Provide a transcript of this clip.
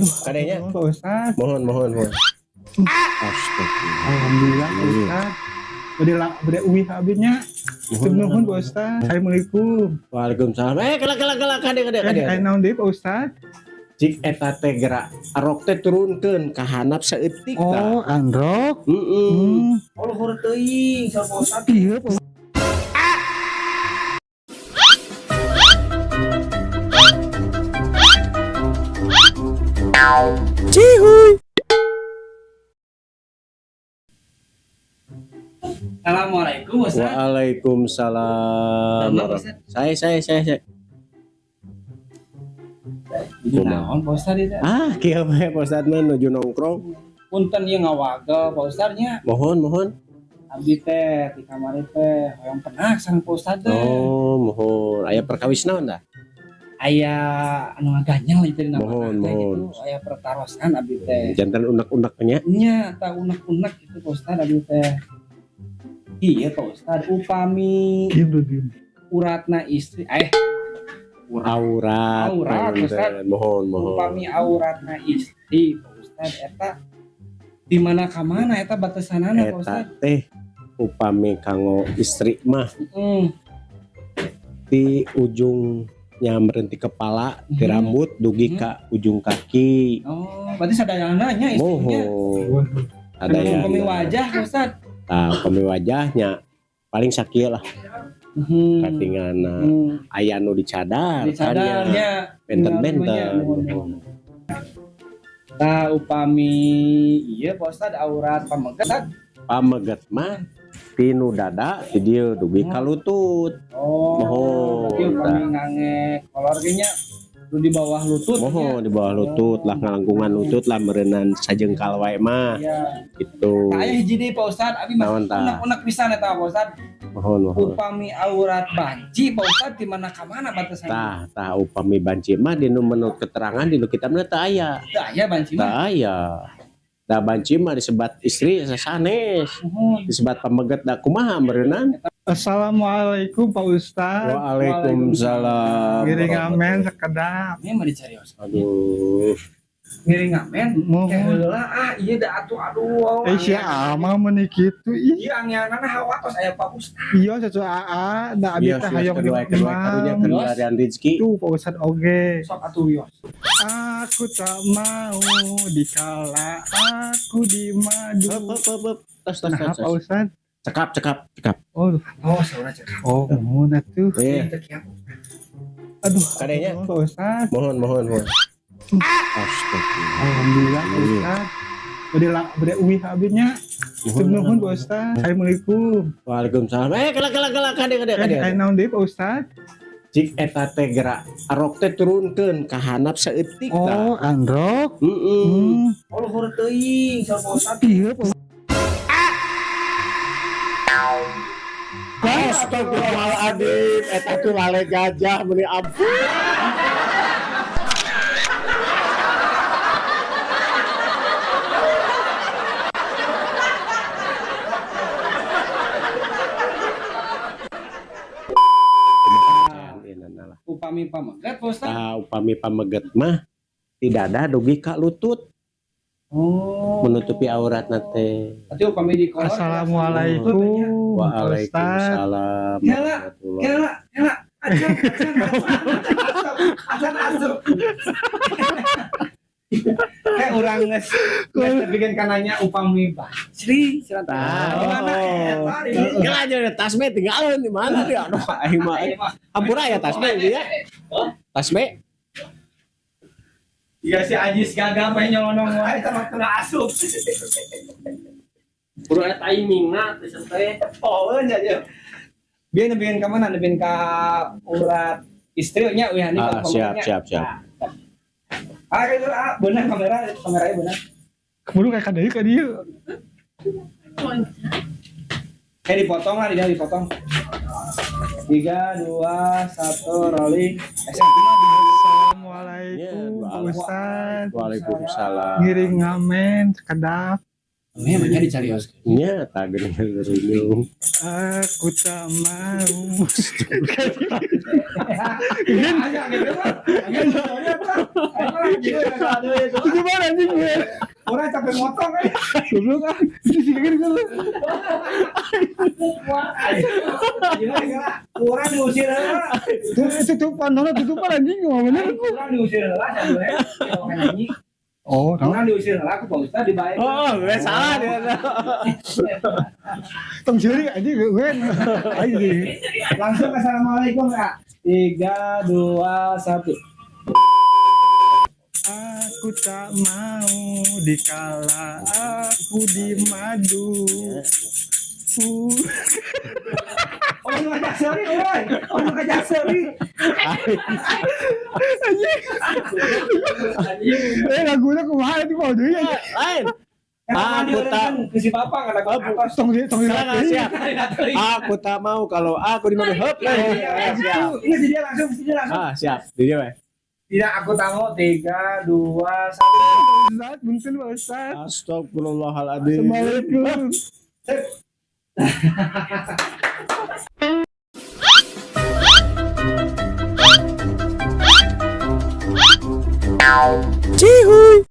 Aduh, Kade nya. Pak Ustad. Mohon, mohon, mohon. Astagfirullah. Alhamdulillah Pak Ustad. Bade la bade uih abdi nya. Nuhun Pak Ustad. Assalamualaikum. Waalaikumsalam. Eh, kela kela kela kade kade kade. Eh, naon deui Pak Ustad? Cik eta teh gerak arok teh turunkeun ka handap saeutik tah. Oh, androk. Heeh. Oh, luhur teuing saur Pak Ustad. Iya, Pak. Cihuy. Assalamualaikum Ustaz. Waalaikumsalam. Damang, Ustaz. Saya. Naon Pak Ustad itu? Ah, kieu bae Pak Ustad mah nuju nongkrong. Punten ieu ngawagel Pak Ustad nya. Mohon, mohon. Abdi teh di kamari teh hoyong penak sareng Pak Ustad teh. Oh, mohon. Aya perkawis naon tah? Aya anu ngaganyel itu dina Mohon, teh mohon. gitu. Aya pertarosan abdi teh. Janten unek-uneknya. Nya tah unek-unek gitu Pak Ustad abdi teh. Iya Pak Ustad, upami Diem dulu, diem. uratna istri Aurat. Aurat, punten. Ustad. Mohon, mohon. Upami auratna istri Pak Ustad eta di mana ka mana eta batasanana Pak Eta Ustad? teh upami kanggo istri mah di ujungnya berhenti kepala, di rambut dugi ka ujung kaki. Oh, berarti sadayana nya istrinya. Mohon. Ada yang Upami wajah Pak Ustad. Tah, upami wajahnya paling sakieu lah katingana. Aya nu dicadar, kan ya. Dicadarnya Benten-benten. Tah upami iya Pak Ustad aurat pameget Ustad. Pameget mah tinu dada ti dieu dugi ka lutut. Oh, Mohon. berarti upami ngange kolor ge nya nu di bawah lutut. Mohon di bawah lutut lah, ngalangkungan lutut lah meureunan sajengkal wae mah Iya. gitu. Tah aya hiji deui Pak Ustad, abi mah Naon tah? unek-unek pisan eta Pak Ustad. Mohon, mohon. Upami aurat banci Pak Ustad di mana ka mana batasanna? Tah, tah upami banci mah dinu menurut keterangan dinu kitabna teu aya. Teu aya banci Teu mah. aya. Da banci mah disebat istri sanes, Mohon. disebat pameget da kumaha meureunan. Assalamualaikum Pak Ustad. Waalaikumsalam. Ngiring ngamen sekedap. Ini mah dicarios. Aduh. Ngiring ngamen. Mohon. Kayak heula ah ieu da atuh aduh. Eh, si ama meuni kitu ih. Ieu angeanana hawa tos aya Pak Ustad. Iya cucu aa, da abdi Iya, teh hoyong kedua kedua karunya imam. kedua rezeki. Tuh Pak Ustad oge. Sok atuh wios. Aku tak mau dikala aku di madu. Heup, heup, heup, heup. Tos, tos, Nah, tos, Pak tos. Ustad. Cekap, cekap, cekap. Oh, Oh, saurna cekap. oh, mohon atuh. Iya. Teu kieu. Aduh, Kade nya. Pak Ustad. Mohon, mohon, mohon. Astagfirullah. Alhamdulillah Pak Ustad. Bade la bade uih abdi nya. Nuhun Pak Ustad. Assalamualaikum. Waalaikumsalam. Eh, kela kela kela kade kade kade. Eh, naon deui Pak Ustad? Cik eta teh gerak arok teh turunkeun ka handap saeutik tah. Oh, androk. Heeh. Oh, luhur teuing saur Pak Ustad. Iya, Pak. Astagfirullahaladzim, eta tuh lale gajah meuni ampun. Upami pameget Pak Ustad. Tah, upami pameget mah tidak ada dugi ka lutut Oh. menutupi aurat teh. Berarti upami di kolor. Assalamualaikum. Pak Ustad. Waalaikumsalam. Yala, warahmatullahi. Kela, kela. Acan, acan, acan, acan asup. Kayak orang nges, nges bikin kananya upami bacri, cenah teh. Tah, Di mana eta di dieu? Gila aja ada tas be tinggalin di mana dia? Aduh, aing mah. Hampura ya tas be dia. Tas be. Iya si Ajis gagah mah nyolonong wae sama teu asup. Kudu aya timingna teh teh. Oh, nya nya. Biar nebian ka mana? Nebian ka urat istri nya uih ini Ah, siap, siap, siap. Ah, itu ah, beunang kamera, kameranya beunang. Keburu kayak ka deui ka dieu. Eh dipotong lah, dia dipotong. 3, 2, 1, rolling. Assalamualaikum Ya, Pak Ustad. Waalaikumsalam. Ngiring ngamen sekedap. Memangnya dicarios. Nya tah geuning gerunyung. Aku tak mau. Agak gitu mah. Agak gitu mah. Itu gimana anjing gue? Orang capek motong eh. Goblok ah. Itu sih kan gue. Orang diusir heula. Itu tutupan, nona tutupan anjing ngomong bener. Orang diusir heula saduhe. Nyanyi. Oh, tahu. Orang diusir heula ku Pak Ustad dibae. Oh, gue salah dia. Tong seuri anjing gue. Anjing. Langsung assalamualaikum Kak. 3 2 1. Aku tak mau dikala aku di madu. Oh, nu ngajak seuri euy. Oh, nu ngajak seuri. Eh lagunya kumaha itu mau deui anjing. Lain. Aku Aku tak- ke si bapak kata atos. Tong di tong Silakan, di. siap. Aku tak mau kalau aku di madu. Hop. Iya, Siap. Iya, si dia langsung, si dia langsung. Ah, siap. Di dia we. Tidak, aku tak mau. 3 2 1. Ustaz, punten Pak Ustaz. Astagfirullahaladzim. Assalamualaikum. Cihuy.